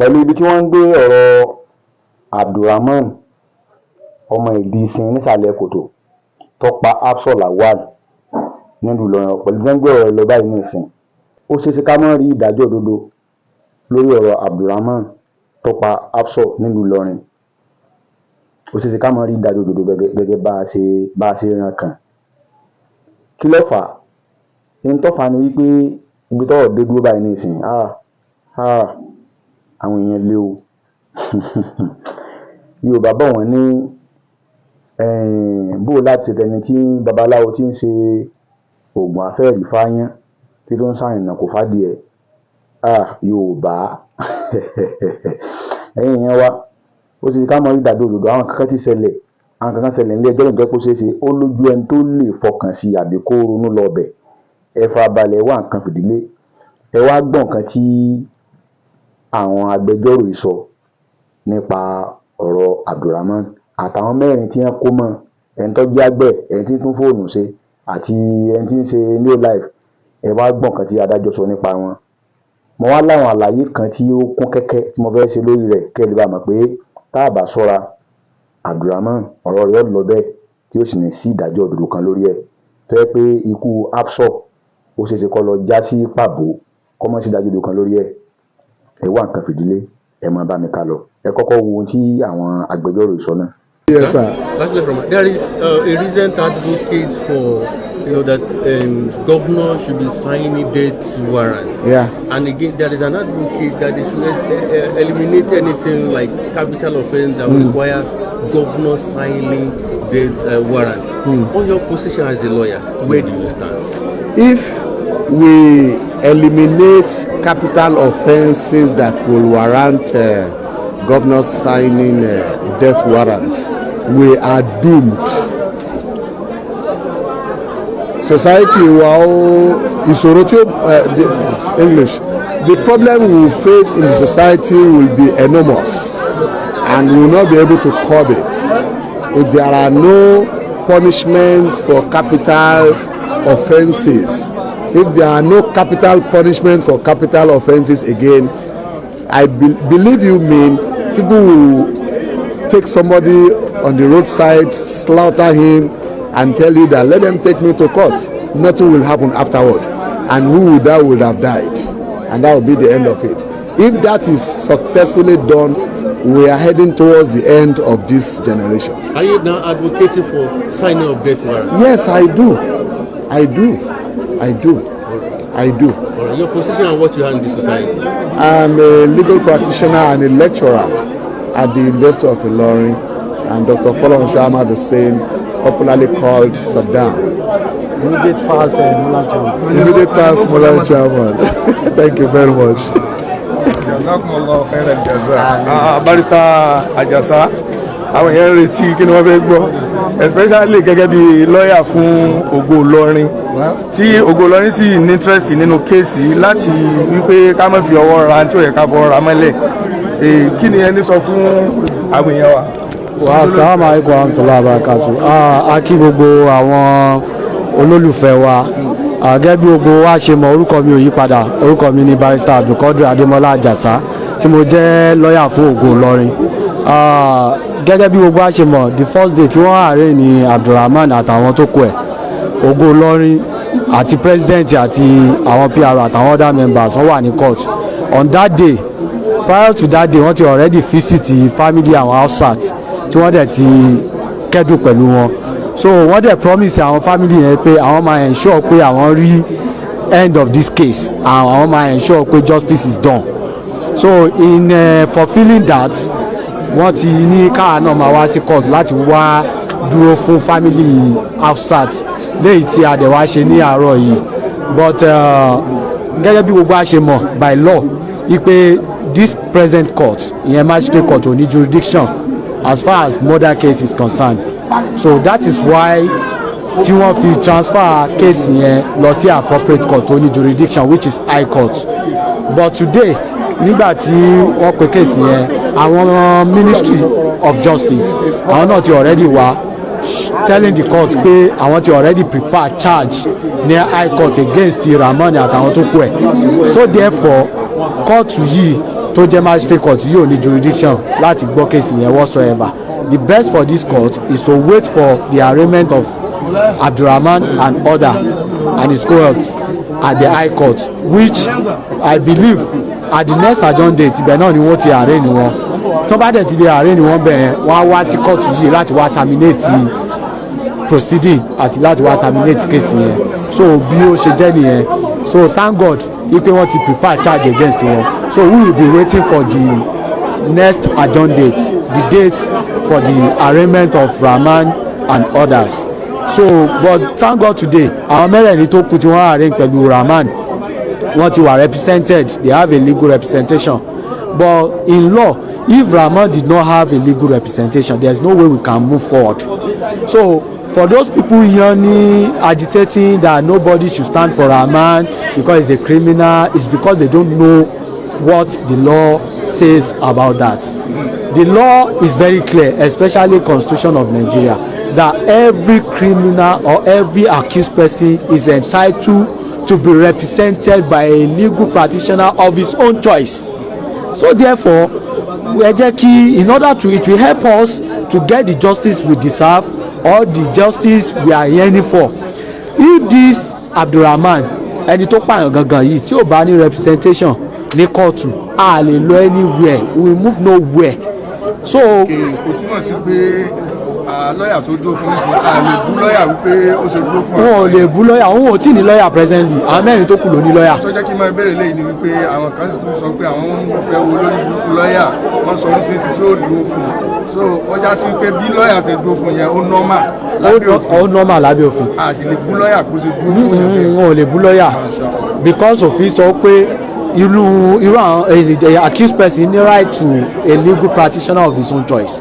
Pẹ̀lú ibi tí wọ́n ń gbé ọ̀rọ̀ Abdulrahman, ọmọ Ìdísìn nísàlẹ̀ kòtò tó pa Hafsat Lawal nílùú Ìlọrin, pẹ̀lú bí wọ́n ń gbé ọ̀rọ̀ rẹ̀ lọ báyìí nísìn, ó ṣeé ṣe ká má rí ìdájọ́ òdodo lórí ọ̀rọ̀ Abdulrahman tó pa Hafsat nílùú Ìlọrin. Ó ṣeé ṣe ká má rí ìdájọ́ òdodo gẹ́gẹ́ bá a ṣe ràn kàn. Kí ló fà á? Ohun tó fà á ni wípé ibi tọ́rọ̀ dé dúró báyìí nísìn, ah ah, àwọn èèyàn le o. Yorùbá bọ̀, wọ́n ní bó o láti ṣe tẹni tí babaláwo tí ń ṣe oògùn àfẹ́ẹ̀rí fáyán tí tó ń ṣàrìnà kò fádìẹ. Ah, Yorùbá, ẹ̀yin èèyàn wa, ó ṣeé ṣe ká má rí ìdájọ́ òdodo. Àwọn nǹkan kan ti ṣẹlẹ̀, àwọn nǹkan kan ṣẹlẹ̀ nílé ẹjọ́ lónìí tó jẹ́ pé ó ṣeé ṣe, ó lójú ẹni tó lè fọkàn sí àbí kó ronú lọ bẹ̀. Ẹ farabalẹ̀, wá nǹkan fìdílé, ẹ wá gbọ́ nǹkan tí àwọn agbẹjọ́rò yìí sọ nípa ọ̀rọ̀ Abdulrahman àtàwọn mẹ́rin tí wọ́n kó mọ́, ẹni tó jẹ́ àgbẹ̀, ẹni tí ń tún fóònù ṣe àti ẹni tí ń ṣe new life. Ẹ wá gbọ́ nǹkan tí adájọ́ sọ nípa wọn. Mo wá láwọn àlàyé kan tí ó kún kẹ́kẹ́ tí mo fẹ́ ṣe lórí rẹ̀, kẹ́ ẹ lè bá mọ̀ pé tá a bá ṣọ́ra, Abdulrahman, ọ̀rọ̀ rẹ̀ ó lọ bẹ́ẹ̀ tí ó sì ní sí ìdájọ́ òdodo kan lórí ẹ̀, tó jẹ́ pé ikú Hafsat, ó ṣeé ṣe kó lọ já sí pàbó, kó má sí ìdájọ́ òdodo kan lórí ẹ̀. Ẹ wá nǹkan fìdílé, ẹ máa bá mi ká lọ. Ẹ kọ́kọ́ wo ohun tí àwọn agbẹjọ́rò yìí sọ náà. Yes, sir. Lastly, there is a recent advocate for that governor should be signing death warrant. And again, there is an advocate that they should eliminate anything like capital offense that requires governor signing death warrant. On your position as a lawyer, where do you stand? If we eliminate capital offences that will warrant governors signing death warrants, we are doomed. Society wa, ó ìṣòro tí ó the English, the problem we will face in the society will be enormous and we will not be able to curb it if there are no punishments for capital offences. If there are no capital punishment for capital offences again, I believe you mean people will take somebody on the roadside, slaughter him and tell you that, "Let them take me to court, nothing will happen afterward," and who would die would have died, and that will be the end of it. If that is successfully done, we are heading towards the end of this generation. Are you now advocating for signing of death warrant? Yes, I do. I do. I do. I do. All right. Your position and what you have in the society. I'm a legal practitioner and a lecturer at the University of Ilorin, and Dr. Folorunsho Ahmad Hussein, popularly called Saddam. Immediate past MULAN chairman. Immediate past MULAN chairman. Thank you very much. Jazakumullahu khairan jaza. Ah, Barrister Ajasa, àwọn èèyàn ń retí kí ni wọ́n fẹ́ gbọ́, especially gẹ́gẹ́ bí lọ́ọ̀yà fún Ògo Ìlọrin, tí Ògo Ìlọrin sì ní interest nínú case láti wípé ká má fi ọwọ́ ra tí ò yẹ ká fọwọ́ ra mọ́lẹ̀. Kí ni ẹni sọ fún àwọn èèyàn wa? Wa assalamu alaikum warahmatullahi wabarakatuh. A kí gbogbo àwọn olólùfẹ́ wa. Gẹ́gẹ́ bí gbogbo wa ṣe mọ̀, orúkọ mi ò yí padà. Orúkọ mi ni Barrister Abdulkadir Adémọlá Àjàsá, tí mo jẹ́ lọ́ọ̀yà fún Ògo Ìlọrin. Gẹ́gẹ́ bí gbogbo wa ṣe mọ̀, the first day tí wọ́n arraign ní Abdulrahman àtàwọn tó kù ẹ̀, Ògo Ìlọrin àti president àti àwọn PR àtàwọn other members, wọ́n wà ní court on that day. Prior to that day, wọ́n ti already visit family àwọn Hafsat, tí wọ́n dẹ̀ ti kẹ́dùn pẹ̀lú wọn. So wọ́n dẹ̀ promise àwọn family yẹn pé àwọn máa ensure pé àwọn rí end of this case and àwọn máa ensure pé justice is done. So in fulfilling that, wọ́n ti ní káà náà máa wá sí court láti wá dúró fún family Hafsat, léyìí tí a dẹ̀ wá ṣe ní àárọ̀ yìí. But gẹ́gẹ́ bí gbogbo a ṣe mọ̀, by law, wípé this present court, ìyẹn magistrate court, ò ní jurisdiction as far as murder case is concerned. So that is why tí wọ́n fi transfer case yẹn lọ sí appropriate court tó ní jurisdiction, which is high court. But today, nígbà tí wọ́n pe case yẹn, àwọn Ministry of Justice, àwọn náà ti already wá, telling the court pé àwọn ti already prefer charge ní high court against Ramoni àtàwọn tó kù ẹ̀. So therefore, kóòtù yìí Tó jẹ́ magistrate court yóò ní jurisdiction láti gbọ́ case yẹn whatsoever. The best for this court is to wait for the arraignment of Abdulrahman and other and his cohorts at the high court, which I believe at the next adjourned date, ibẹ̀ náà ni wọ́n ti arraign wọn. Tó bá dẹ̀ ti lè arraign wọn bẹ̀rẹ̀, wọ́n á wá sí court yìí láti wá terminate proceeding àti láti wá terminate case yẹn. So bí ó ṣe jẹ́ nìyẹn. So thank God wípé wọ́n ti prefer charge against wọn. So we will be waiting for the next adjourned date, the date for the arraignment of Rahman and others. So, but thank God, today àwọn mẹ́rẹ̀ẹ̀rin tó kù tí wọ́n arraign pẹ̀lú Rahman, wọ́n ti wà represented. They have a legal representation. But in law, if Rahman did not have a legal representation, there is no way we can move forward. So for those people yearning, agitating that nobody should stand for Rahman because he's a criminal, it's because they don't know what the law says about that. The law is very clear, especially Constitution of Nigeria, that every criminal or every accused person is entitled to be represented by a legal practitioner of his own choice. So therefore, ẹ jẹ́ kí, in order to, it will help us to get the justice we deserve or the justice we are yearning for. If this Abdulrahman, ẹni tó pààyàn gangan yìí, tí ò bá ní representation ní kóòtù, a lè lọ anywhere, we move nowhere. So Kò túmọ̀ sí pé lọ́ọ̀yà tó dúró fún nísìnyí, a lè bú lọ́ọ̀yà wípé ó ṣe dúró fún. Wọn ò lè bú lọ́ọ̀yà, òun ò tí ì ní lọ́ọ̀yà presently. Àwọn mẹ́rin tó kù ló ní lọ́ọ̀yà. Tó jẹ́ kí n máa béèrè léyìí ni wípé àwọn kan sì tún sọ pé àwọn ń fẹ́ wo lórí burúkú lọ́ọ̀yà wọ́n sọ oríṣiríṣi tí ó dúró fún un. So ó já sí wípé bí lọ́ọ̀yà ṣe dúró fún yẹn, ó normal lábẹ́ òfin. Ó normal lábẹ́ òfin. A sì lè bú lọ́ọ̀yà kó ṣe dúró fún yẹn bẹ́ẹ̀. Wọn ò lè bú lọ́ọ̀yà because òfin sọ pé irú àwọn accused person ní right to a legal practitioner of his own choice.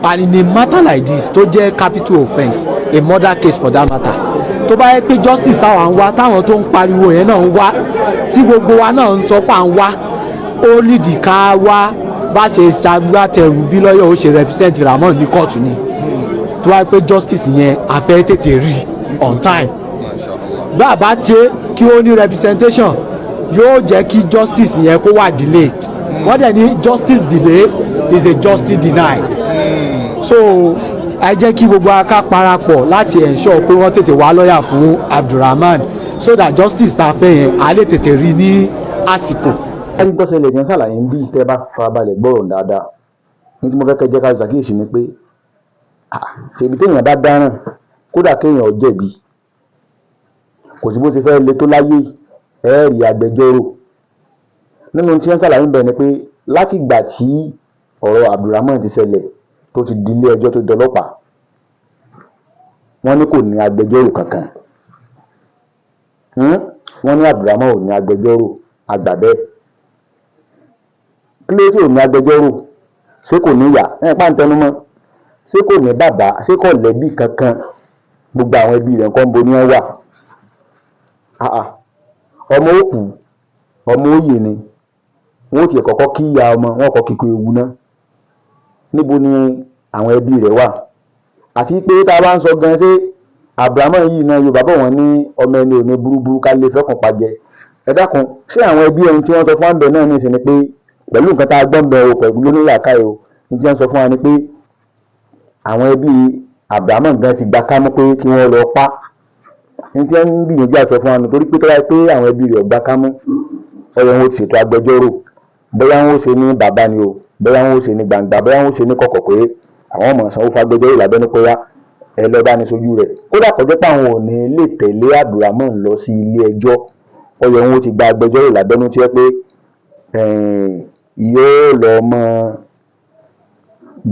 And in a matter like this, tó jẹ́ capital offence, a murder case for that matter, tó bá yẹ pé justice táwọn ń wá, táwọn tó ń pariwo yẹn náà ń wá, tí gbogbo wa náà ń sọ pé à ń wá, ó nídìí ká wá bá ṣe ṣagbátẹrù bí lọ́yọ̀ ó ṣe represent Ramon ní kóòtù ni. Tó wáyé pé justice yẹn a fẹ́ tètè rí on time, bá a bá tiẹ̀ kí ó ní representation, yóò jẹ́ kí justice yẹn kó wà delayed. Wọ́n dẹ̀ ní justice delay is a justice denied. So ẹ jẹ́ kí gbogbo wa ká parapọ̀ láti ensure pé wọ́n tètè wá lọ́ọ̀yà fún Abdulrahman so that justice tá a fẹ́ yẹn, a lè tètè rí ní àsìkò. Ẹni tó ṣẹlẹ̀ tí wọ́n ṣàlàyé ń bí, tẹ́ bá farabalẹ̀ gbọ́rọ̀ dáadáa ní tí mo fẹ́ kẹ́ jẹ́ ká ṣàkíyèsí ni pé, ṣèbí téèyàn bá dáràn, kódà kéèyàn ò jẹ̀bi, kò sí bó ṣe fẹ́ le tó láyé, ẹ rí agbẹjọ́rò. Nínú tí wọ́n ṣàlàyé ń bẹ̀ ni pé látìgbà tí ọ̀rọ̀ Abdulrahman ti ṣẹlẹ̀, tó ti di ilé ẹjọ́, tó di ọlọ́pàá, wọ́n ní kò ní agbẹjọ́rò kankan. Wọ́n ní Abdulrahman ò ní agbẹjọ́rò. Àgbà bẹ́ẹ̀, kí ló tí ò ní agbẹjọ́rò? Ṣé kò ní ìyá ẹ̀ pàǹtẹnumọ́? Ṣé kò ní bàbá? Ṣé kò lẹ́bí kankan? Gbogbo àwọn ẹbí rẹ̀ nǹkan bo ni wọ́n wà? Ọmọ òkú, ọmọ òye ni wọ́n ó tiẹ̀ kọ́kọ́ kí ìyá ọmọ wọn kọ́ kíkó ewu náà. Níbo ni àwọn ẹbí rẹ̀ wà? Àti pé tá a bá ń sọ gan, ṣé Abrahamu yìí náà, Yorùbá bọ̀, wọ́n ní ọmọ ẹni ò ní burúburú ká lè fẹ́kùn pajẹ. Ẹ dákun, ṣé àwọn ẹbí ẹni tí wọ́n sọ fún wa ń bẹ̀ náà ní ìsìn ni pé pẹ̀lú nǹkan tá a gbọ́ ń bẹ̀ o, pẹ̀lú lónílàákàyè o, ní tí wọ́n sọ fún wa ni pé àwọn ẹbí Abrahamu gan ti gba kámú pé kí wọ́n lọ pa? Ní tí wọ́n ń gbìyànjú àsọ fún wa nù, torí pé tó bá yẹ pé àwọn ẹbí rẹ̀ gba kámú, ọyọ wọn ó ti ṣètò agbẹjọ́rò. Bóyá wọn ó ṣe ní bàbá ni o, bóyá wọn ó ṣe ní gbangba, bóyá wọn ó ṣe ní kọ̀kọ̀, pé àwọn ọmọ sanwó fagbẹjọ́rò lábẹ́nú pé yá, ẹ lọ bá ní sojú rẹ̀. Kódà kọjá pé àwọn ò ní lè tẹ̀lé Abdulrahman lọ sí ilé ẹjọ́, ọyọ wọn ó ti gba agbẹjọ́rò lábẹ́nú tí ẹ pé yóò lọ mọ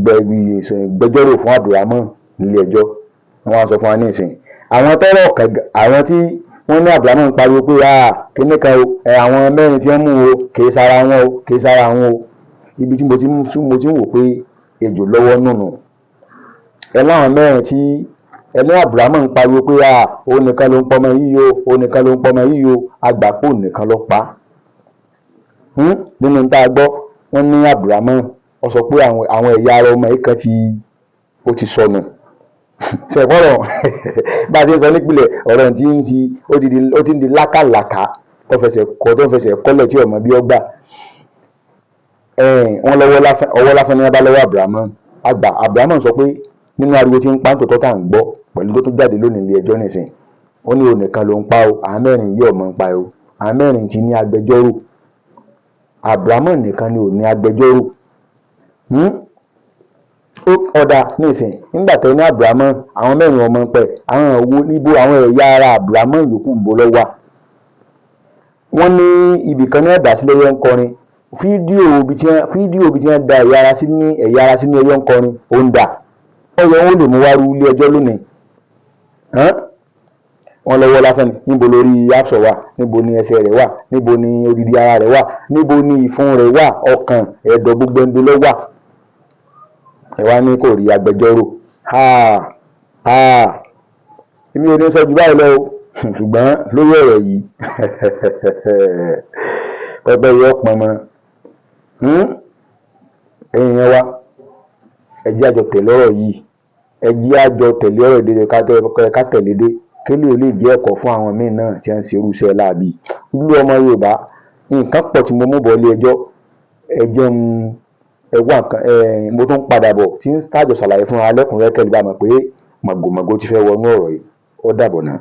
gbẹjọ́rò fún Abdulrahman nílé ẹjọ́. Wọ́n á sọ fún wa ní ìsìn àwọn tọ́rọ̀ àwọn tí wọ́n ní Abdulrahman pariwo pé kíní kan o, àwọn mẹ́rin tí wọ́n mú o, kì í sara wọn o, kì í sara wọn o. Ibi tí mo ti ń wò pé ejò lọ́wọ́ nùnù ẹ láwọn mẹ́rin tí ẹ ní Abdulrahman pariwo pé òun nìkan ló ń pọmọ yìí o, òun nìkan ló ń pọmọ yìí o, àgbàpọ̀ nìkan ló pa á. Nínú tá a gbọ́, wọ́n ní Abdulrahman ó sọ pé àwọn ẹ̀yà ara ọmọ yìí kan ti ó ti sọnù. Ṣẹ̀fọ́rọ̀ bá a ti ń sọ nípìnlẹ̀ ọ̀rọ̀ tí ń ti ó ti ń di lákàlàkà, tó fẹsẹ̀ kọ́, tó fẹsẹ̀ kọ́lẹ̀ tí ọmọ bí ó gbà. Wọ́n lọ́wọ́ lásán, ọwọ́ lásán ní wọ́n bá lọ́wọ́ Abrahamu àgbà. Abrahamu sọ pé nínú ariwo tí ń pa tòótọ́ tá à ń gbọ́ pẹ̀lú tó tún jáde lónìí ilé ẹjọ́ nìsín, ó ní òun nìkan ló ń pa o, àwọn mẹ́rin yìí ọ̀mọ̀ ń pa o. Àwọn mẹ́rin ti ní agbẹjọ́rò, Abrahamu nìkan ni ò ní agbẹjọ́rò. Ó ọ̀dà nísìn, nígbà tẹ́ ní Abrahamu àwọn mẹ́rin ọmọ ń pẹ́, àwọn owó níbo, àwọn ẹ̀yà ara Abrahamu yòókù ń bo lọ́wọ́? Wọ́n ní ibìkan ní ẹ̀dá sílẹ̀ yẹn ń kọrin fídíò ibi tí wọ́n fídíò ibi tí wọ́n da ẹ̀yà ara sí ní ẹ̀yà ara sí ní ẹyọ ń kọrin ó ń dà ọyọ wọn ò lè mú wá rú ilé ẹjọ́ lónìí. Wọ́n lọ́wọ́ lásán ni. Níbo lórí Hafsọ wà? Níbo ni ẹsẹ̀ rẹ̀ wà? Níbo ni odidi ara rẹ̀ wà? Níbo ni ìfun rẹ̀ wà? Ọkàn, ẹ̀dọ̀, gbogbo ẹni ló wà. Ẹ wá ní kò rí agbẹjọ́rò. Ha ha, èmi ò ní sọ ju báyìí lọ o, ṣùgbọ́n lórí ọ̀rọ̀ yìí, pẹpẹ yọ pọn mọ́. Ẹ̀yin yẹn wá, ẹ jẹ́ àjọ tẹ̀lé ọ̀rọ̀ yìí, ẹ jẹ́ àjọ tẹ̀lé ọ̀rọ̀ ìdíje ká tẹ̀lé dé kí lè lè jẹ́ ẹ̀kọ́ fún àwọn míín náà tí wọ́n ń ṣe irúṣẹ́ láabi. Ìlú ọmọ Yorùbá, nǹkan pọ̀ tí mo mú bọ̀ ilé ẹjọ́. Ẹ jẹun, ẹ wá nǹkan ẹ, mo tún padà bọ̀ tí ń tájọ ṣàlàyé fún wa lẹ́kùnrẹ́rẹ́ kẹ́lẹ́ bá mọ̀ pé màgòmágó ti fẹ́ wọnú ọ̀rọ̀ yìí. Ó dàbọ̀ náà.